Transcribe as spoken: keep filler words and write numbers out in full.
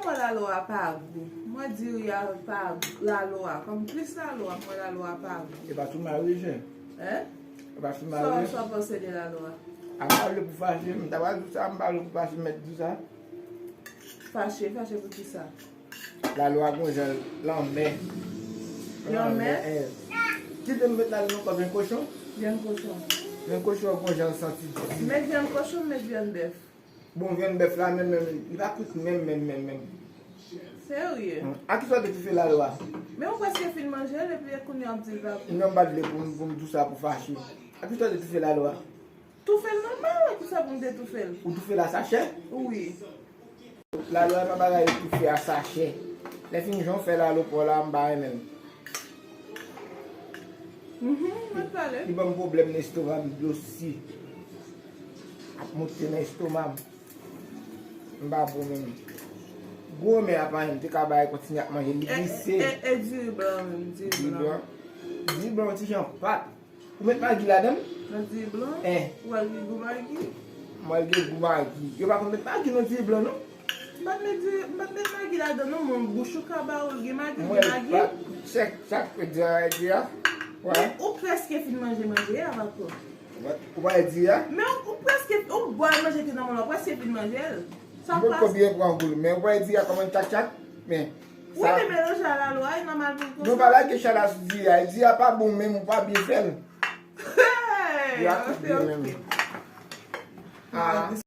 Mwen lalwa pa gou. Mwen diri a pa gou. Lalwa. Kòm plis lalwa, mwen lalwa pa gou. E pa tou mare je. Hein? E pa tou mare. Sa w panse de lalwa? A pa vle pou fache, m ta pral di w sa, m pa vle pou fache, m mèt di w sa. Fache, fache pou ki sa? Lalwa gon jan l anmè. L anmè? Kite m met la nan kò vyann kochon. Vyann kochon. Vyann kochon gon jan l santi di. Met vyann kochon, met vyann bèf. Bon, vyann bèf la menm, menm, li pa kwit menm, menm, menm, menm. Serye? A kisa w te toufe lalwa? Men ou prèske fin manje l, epi kounye a w ap di l pa bon. Non, m pa t vle pou m, pou m di w sa pou fache. A kisa w te toufe lalwa? Toufe l nòmal, a kisa pou m te toufe l? Ou toufe l a sachè? Wi. Lalwa e pa bagay toufe a sachè. Lè fini jan w fè lalwa pa w la, m pa renmen l. Mhm, mwen pale. Li ban m pwoblèm nan estoma m, dlo si ap monte nan estoma m. M pa bon menm. Gwo men apa m te ka bay kontinye ap manje, li glise. E, e, e diri blan menm, diri blan. Diri blan. Diri blan, yon ti jan pat. Ou met magi ladan l? Nan diri blan? Eh. Ou wè l gen gou magi? M wè l gen gou magi. Yo pa konn met magi nan diri blan, non. M pa t met diri, m pa t met magi ladan, non, men bouch ou ka ba ou l gen magi, l gen magi. Mwen pa t chèk sa k fè diri a, diri a. Wè. Men ou prèske fin manje manje a, papa. Ou pa wè diri a? Men ou, ou prèske, ou bwè manje ki nan men w, ou prèske fin manje l. Sa w pa. M poko byen pran gou l, men ou pa wè diri a kòman l tchak tchak? Men. Wi, men melanje a lalwa, e nòmal pou l konsa. Nou pa lage chala sou diri a. Diri a pa bon menm, ou pa byen fè l. Hey, ok, ok. Ah.